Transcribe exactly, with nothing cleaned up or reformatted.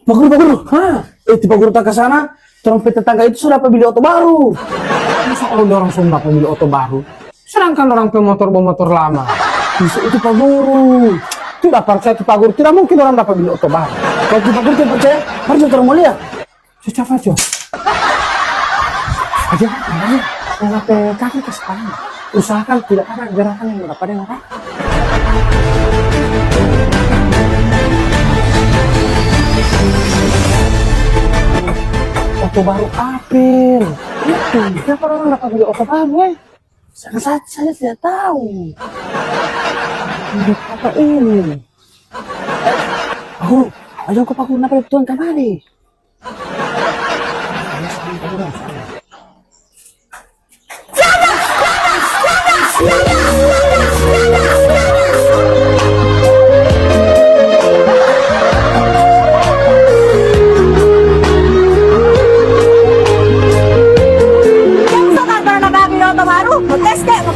Pak Guru, Pak Guru. Hah? Eh, itu Pak Guru tak ke sana, torang pe tetangga itu sudah dapa beli oto baru. Masa orang dorang so dapa beli oto baru, sedangkan orang pe motor bawa motor lama? Bisa itu Pak Guru. Tidak percaya itu Pak Guru, tidak mungkin orang dapa beli oto baru. Kalau itu Pak Guru tidak percaya, mari torang mo lia. Coba, coba. Aja, aja. Nona pe kaki ke sekarang. Usahakan tidak ada gerakan yang dapa deng orang. Oto baru apel? Itu, kenapa orang dapa beli oto baru, eh? Saya, saya, saya tidak tahu. Apa ini? Oh, ayo ko Pak Guru, napa tuan kamari? Yang so kan pernah bagi oto baru, mo tes ke, mo